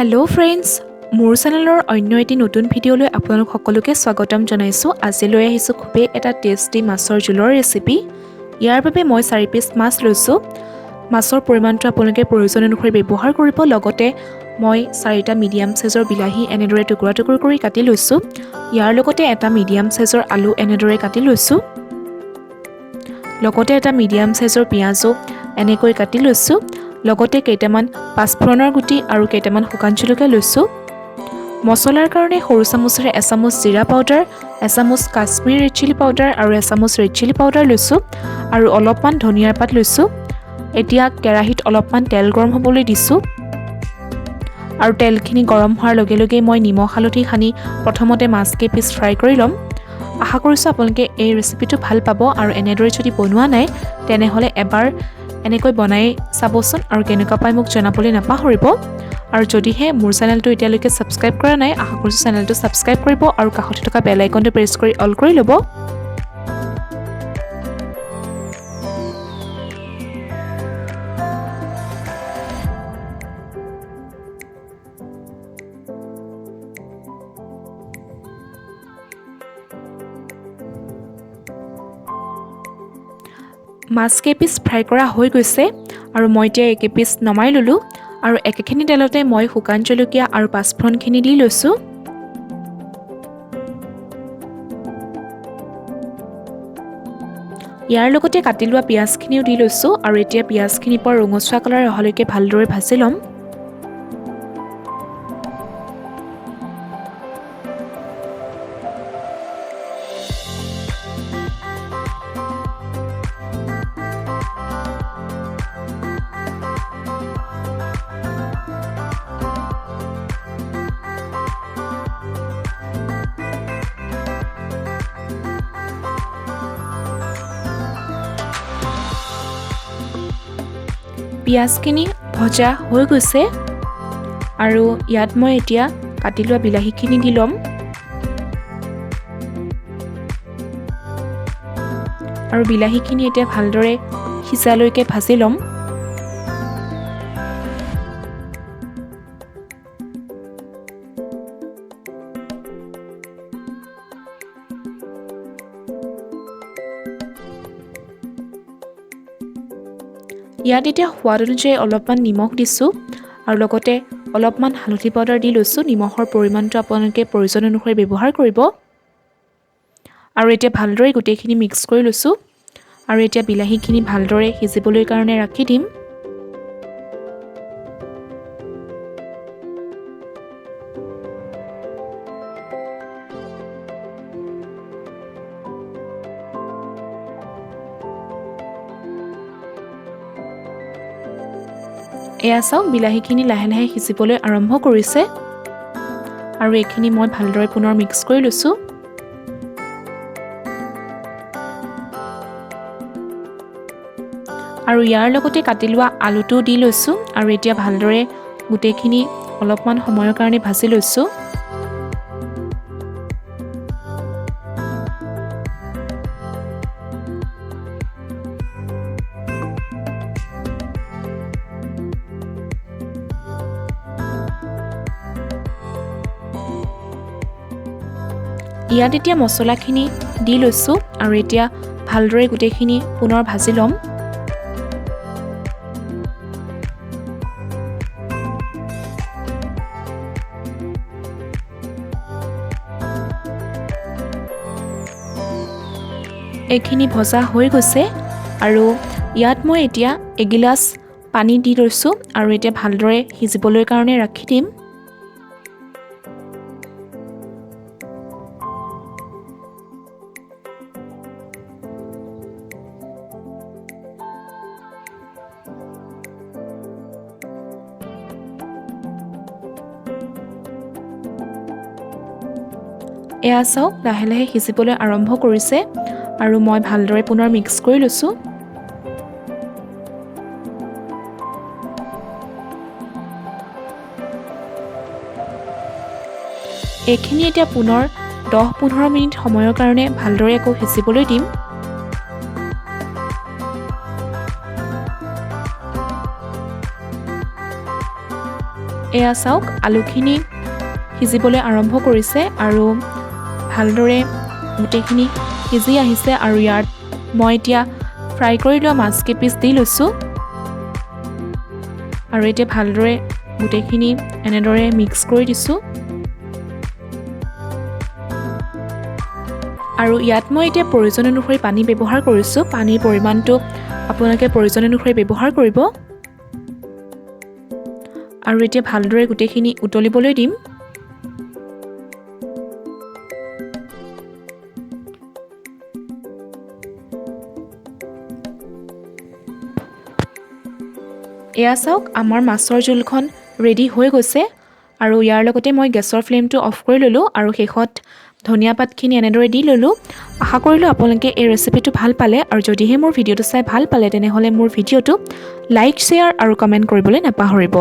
Hello' friends, মোৰ চেনেলৰ অন্য এটি নতুন ভিডিঅ'লৈ আপোনালোক সকলোকে স্বাগতম জনাইছোঁ। আজি লৈ আহিছোঁ খুবেই এটা টেষ্টি মাছৰ জোলৰ ৰেচিপি। ইয়াৰ বাবে মই 4 পিচ মাছ লৈছোঁ। মাছৰ পৰিমাণটো আপোনালোকে প্ৰয়োজন অনুসৰি ব্যৱহাৰ কৰিব। লগতে মই 4টা মিডিয়াম চাইজৰ বিলাহী এনেদৰে টুকুৰা টুকুৰ কৰি কাটি লৈছোঁ। ইয়াৰ লগতে এটা মিডিয়াম চাইজৰ আলু এনেদৰে কাটি লৈছোঁ। লগতে এটা মিডিয়াম চাইজৰ পিঁয়াজো এনেকৈ কাটি লৈছোঁ। লগতে কেইটামান পাঁচফোৰণৰ গুটি আৰু কেইটামান শুকান জলকীয়া লৈছোঁ। মছলাৰ কাৰণে সৰু চামুচেৰে এচামুচ জিৰা পাউডাৰ, এচামুচ কাশ্মীৰ ৰেড চিলি পাউডাৰ আৰু এচামুচ ৰেড চিলি পাউডাৰ লৈছোঁ আৰু অলপমান ধনিয়াৰ পাত লৈছোঁ। এতিয়া কেৰাহীত অলপমান তেল গৰম হ'বলৈ দিছোঁ আৰু তেলখিনি গৰম হোৱাৰ লগে লগে মই নিমখ হালধি সানি প্ৰথমতে মাছ কেইপিচ ফ্ৰাই কৰি ল'ম। আশা কৰিছোঁ আপোনালোকে এই ৰেচিপিটো ভাল পাব আৰু এনেদৰে যদি বনোৱা নাই তেনেহ'লে এবাৰ এনেকৈ বনাই চাবচোন আৰু কেনেকুৱা পায় মোক জনাবলৈ নাপাহৰিব। আৰু যদিহে মোৰ চেনেলটো এতিয়ালৈকে ছাবস্ক্ৰাইব কৰা নাই, আশা কৰিছোঁ চেনেলটো ছাবস্ক্ৰাইব কৰিব আৰু কাষতে থকা বেল আইকনটো প্ৰেছ কৰি অল কৰি ল'ব। মাছ কেইপিচ ফ্ৰাই কৰা হৈ গৈছে আৰু মই এতিয়া এইকেইপিচ নমাই ল'লোঁ আৰু একেখিনি তেলতে মই শুকান জলকীয়া আৰু পাঁচফোৰণখিনি দি লৈছোঁ। ইয়াৰ লগতে কাটি লোৱা পিঁয়াজখিনিও দি লৈছোঁ আৰু এতিয়া পিঁয়াজখিনিৰ পৰা ৰঙচুৱা কালাৰ অহালৈকে ভালদৰে ভাজি ল'ম। পিঁয়াজখিনি ভজা হৈ গৈছে আৰু ইয়াত মই এতিয়া কাটি লোৱা বিলাহীখিনি দি ল'ম আৰু বিলাহীখিনি এতিয়া ভালদৰে সিজালৈকে ভাজি ল'ম। ইয়াত এতিয়া সোৱাদ অনুযায়ী অলপমান নিমখ দিছোঁ আৰু লগতে অলপমান হালধি পাউডাৰ দি লৈছোঁ। নিমখৰ পৰিমাণটো আপোনালোকে প্ৰয়োজন অনুসৰি ব্যৱহাৰ কৰিব। আৰু এতিয়া ভালদৰে গোটেইখিনি মিক্স কৰি লৈছোঁ আৰু এতিয়া বিলাহীখিনি ভালদৰে সিজিবলৈ কাৰণে ৰাখি দিম। এয়া চাওক, বিলাহীখিনি লাহে লাহে সিজিবলৈ আৰম্ভ কৰিছে আৰু এইখিনি মই ভালদৰে পুনৰ মিক্স কৰি লৈছোঁ। আৰু ইয়াৰ লগতে কাটি লোৱা আলুটো দি লৈছোঁ আৰু এতিয়া ভালদৰে গোটেইখিনি অলপমান সময়ৰ কাৰণে ভাজি লৈছোঁ। ইয়াত এতিয়া মছলাখিনি দি লৈছোঁ আৰু এতিয়া ভালদৰে গোটেইখিনি পুনৰ ভাজি ল'ম। এইখিনি ভজা হৈ গৈছে আৰু ইয়াত মই এতিয়া এগিলাচ পানী দি লৈছোঁ আৰু এতিয়া ভালদৰে সিজিবলৈ কাৰণে ৰাখি দিম। এয়া চাওক, লাহে লাহে সিজিবলৈ আৰম্ভ কৰিছে আৰু মই ভালদৰে পুনৰ মিক্স কৰি লৈছোঁ। এইখিনি এতিয়া পুনৰ 10-15 মিনিট সময়ৰ কাৰণে ভালদৰে আকৌ সিজিবলৈ দিম। এয়া চাওক, আলুখিনি সিজিবলৈ আৰম্ভ কৰিছে আৰু ভালদৰে গোটেইখিনি সিজি আহিছে। আৰু ইয়াত মই এতিয়া ফ্ৰাই কৰি লোৱা মাছ কেইপিচ দি লৈছোঁ। আৰু এতিয়া ভালদৰে গোটেইখিনি এনেদৰে মিক্স কৰি দিছোঁ। আৰু ইয়াত মই এতিয়া প্ৰয়োজন অনুসৰি পানী ব্যৱহাৰ কৰিছোঁ। পানীৰ পৰিমাণটো আপোনালোকে প্ৰয়োজন অনুসৰি ব্যৱহাৰ কৰিব। আৰু এতিয়া ভালদৰে গোটেইখিনি উতলিবলৈ দিম। এয়া চাওক, আমাৰ মাছৰ জোলখন ৰেডি হৈ গৈছে। আৰু ইয়াৰ লগতে মই গেছৰ ফ্লেমটো অফ কৰি ল'লোঁ আৰু শেষত ধনিয়া পাতখিনি এনেদৰে দি ল'লোঁ। আশা কৰিলোঁ আপোনালোকে এই ৰেচিপিটো ভাল পালে। আৰু যদিহে মোৰ ভিডিঅ'টো চাই ভাল পালে, তেনেহ'লে মোৰ ভিডিঅ'টো লাইক, শ্বেয়াৰ আৰু কমেণ্ট কৰিবলৈ নাপাহৰিব।